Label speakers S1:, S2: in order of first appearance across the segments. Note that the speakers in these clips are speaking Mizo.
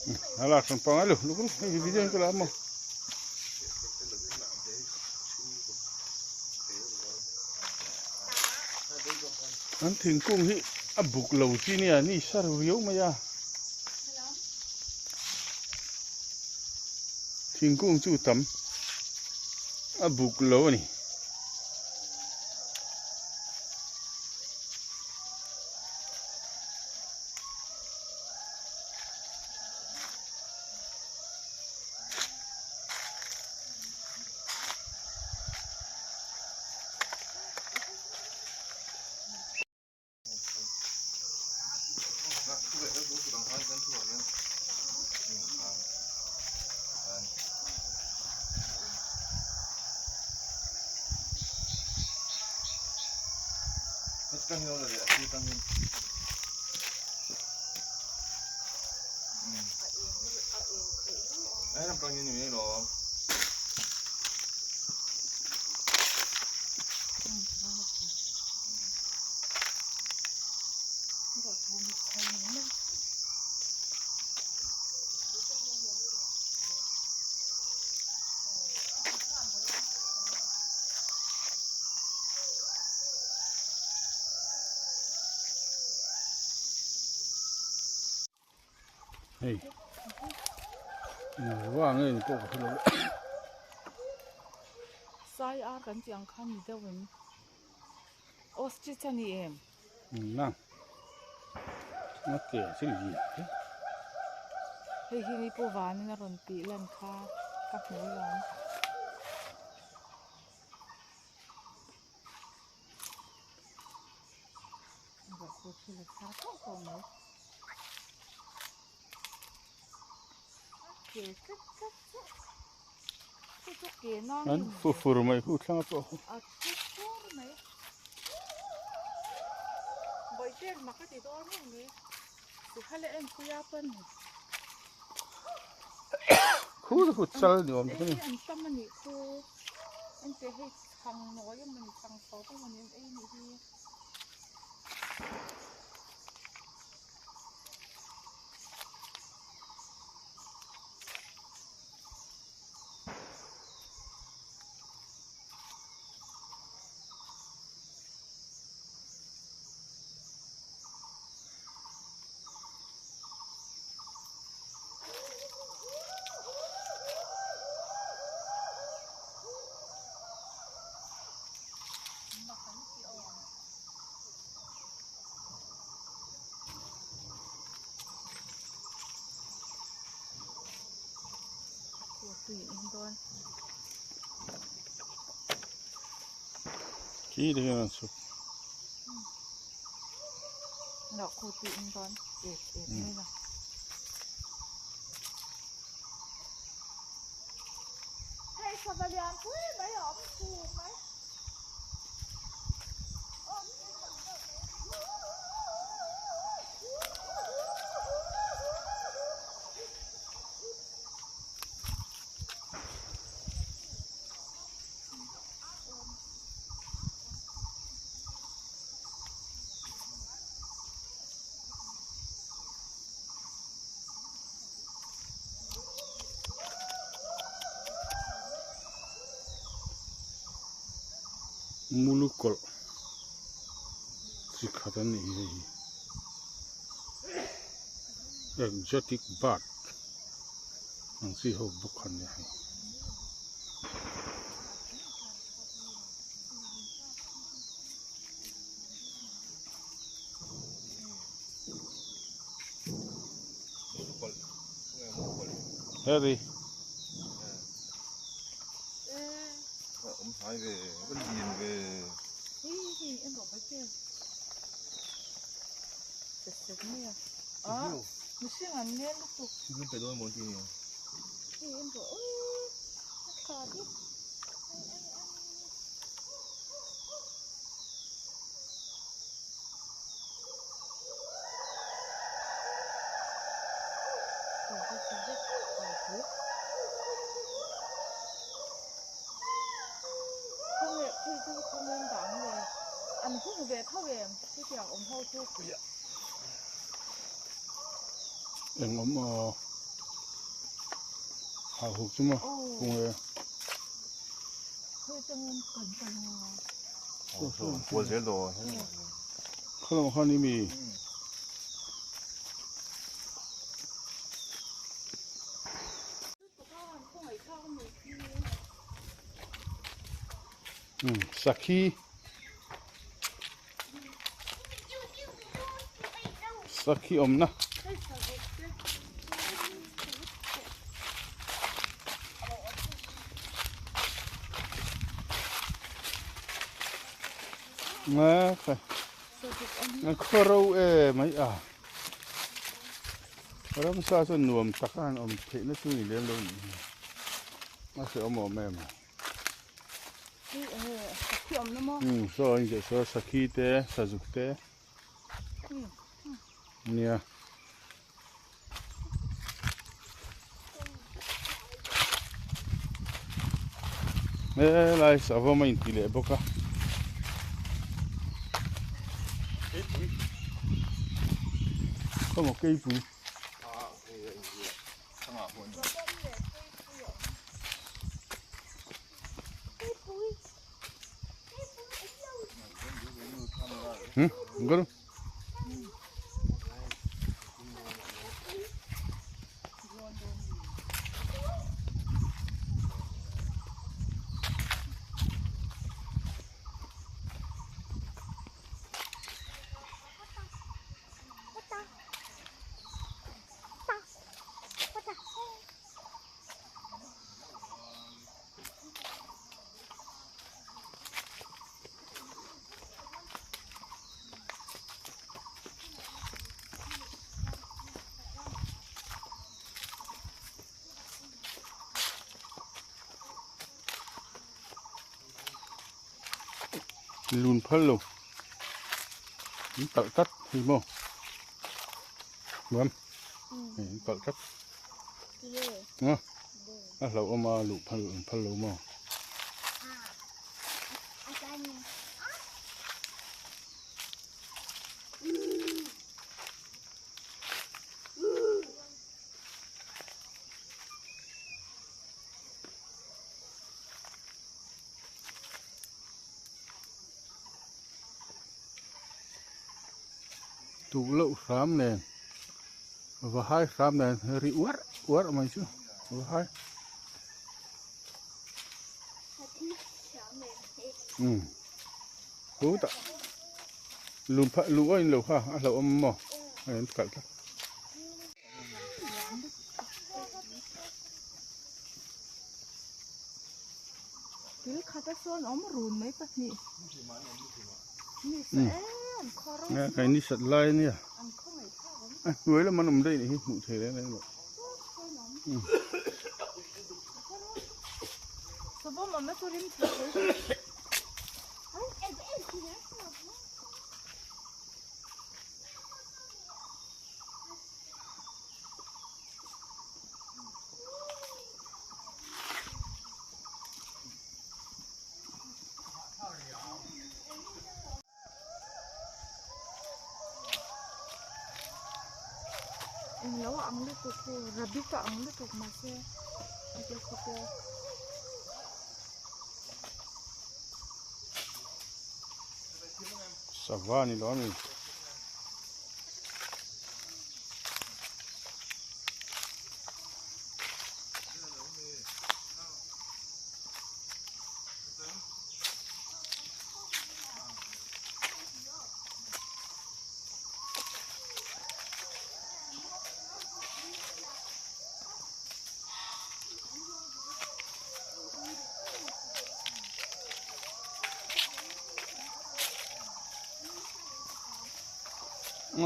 S1: A lak hran pangai lo luk luk hei video in ka la maw. An thingkung hi a buk lo chi nia ni sar riau mai a. Thingkung chu tam a buk lo a ni. Hei engvang nge ni pawh ka hre lo
S2: Sai ar kan tih ang khan ni deuh em? Ostrich a ni em?
S1: Nang a ke chu lian hle.
S2: Hei hi ni pawh vanin a rawn tih lan kha ka hmu alawm.
S1: An fu fur mai khu thlang a pawh khu chu khu chal ni awm tak a ni. Khi te hian an chhuk. Mulu kawlh chi khat a nih hi hei hi exotic bird ang chi ho bawk a nia hei. Harry. Eng awm aw. Hauhuk chu maw kung e. Khaw khan i mi. Sakhi sakhi awmna khaw ro e mai a. Ramsa chuan nuam tak a han awm theihna chu ni lem lo nih hi a hrehawm awm em a. Saw a inziah saw sakhi te sazuk te nia. Helai savawm a inti leh bawk a. Khawmaw keipui. Hmm, guru. Lun phal lo an kalh tlat hei maw nuam hei an kalh tlat a hlauhawm a luh phal an phal lo maw. Tuh loh hram nen va hai hram nen ri uarh uarh mai chu va hai umm chutah lun phah luh a inlo kha a hlauhawm maw a in kalh tlat.
S2: Thil khat a sawn awm run mai pahnih. Ni sa em khaw ro.
S1: Nge kai ni sat lai ania. A hnuai lam an awm daih nih hi hmuh theih reng reng loh.
S2: Savawm awmna chu rim thei thei. Englo a ang lutuk hu rabbit a ang lutuk mahse a tia khawp e.
S1: Sava ni lo ami.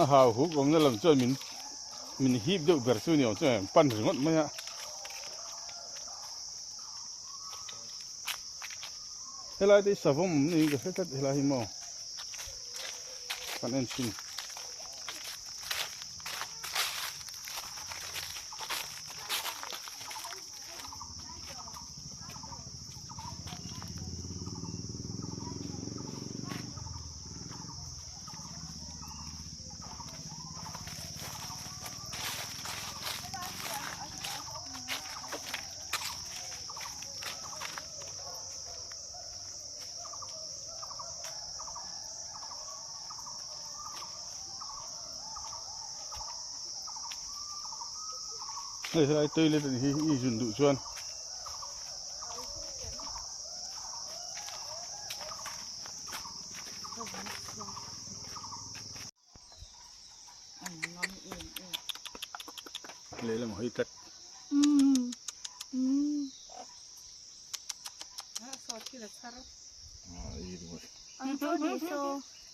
S1: A hau huk awmna lam chuan min min hip deuh ber chu ni awm chuan pan ringawt mai a. Helai te hi savawm awm niin ka hre tlat helai hi maw kan en thin. Hei helai toilet a nih hi i zun duh chuan. Lehlam hawi tlat.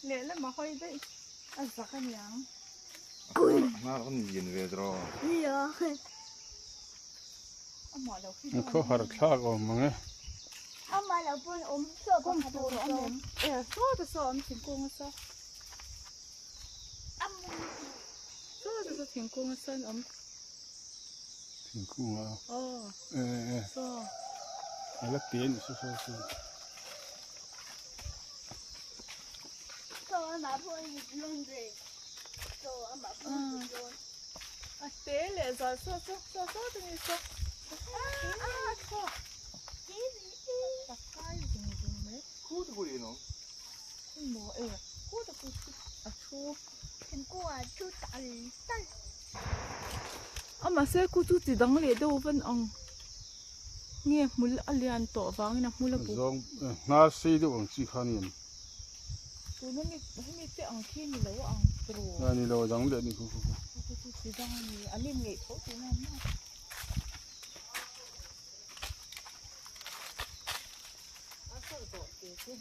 S2: Lehlam a hawi daih a zak a niang.
S1: A khawhar thlak awm ang e. Thingkung a e e a la te a nih saw saw chu.
S2: A te leh zual saw saw saw saw te ni saw a thlawk a kai zung zung mai maw e khu te pawh chu a thu a mahse khu chu chi dang leh deuh van ang nge hmul a lian tawh vangin a hmul a buk
S1: zawng hnar sei deuh ang chi kha a ni em.
S2: Tuna mi hemi te ang khi ni lo ang tiraw?
S1: A ni lo a dang leh a ni khu khu khu.
S2: Khu chu chi dang a ni an inngeih tho tihna an ni. A sawr tawh te chu.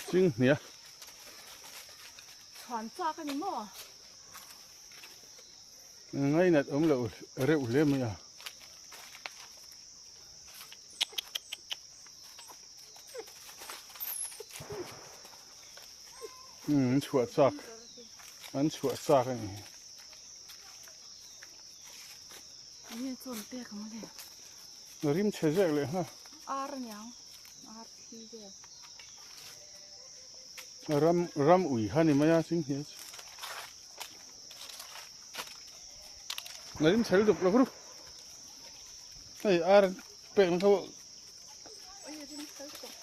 S1: Ching hnia.
S2: Chhuan chak a ni maw?
S1: Ngainat awm loh reuh hle mai a. An chhuah chak an chhuah chak a ni. Rim chhe zek leh nghal.
S2: Ar aniang ar thi vel.
S1: Ram ram ui kha ni mai a ching hnial chu. Na rim chhe lutuk lo ru. Hei ar pek na kha
S2: Oi rim chhe lutuk.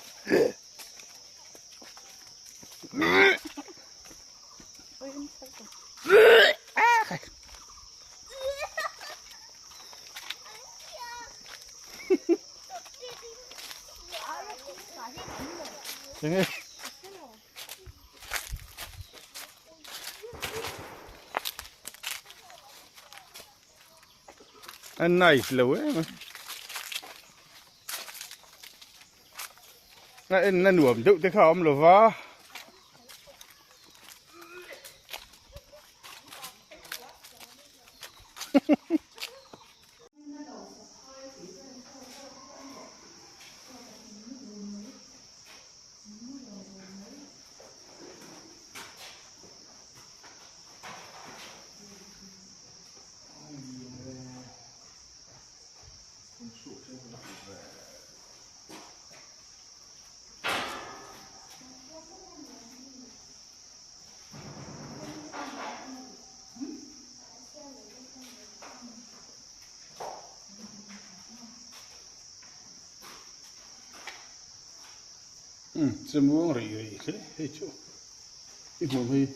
S2: Oi rim chhe lutuk.
S1: Enge A nice lo em a. A en na nuam deuh te kha a awm lo va. Umm chamuang rei rei hle hei chu i hmuh mai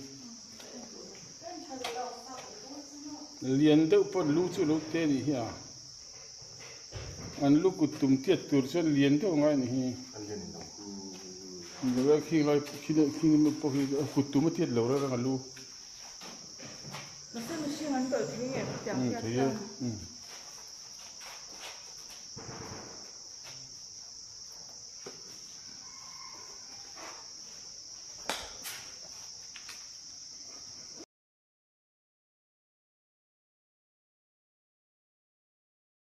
S1: lian deuh pawh lu chu lo te anih hi a an lu kut tum tiat tur chuan lian deuh ngai anih hi ni lo e khing lai khing pawh hi kut tum a tiat lo reng a lu.
S2: Mahse mihring an tawlh thei nge khatiang hian chuan.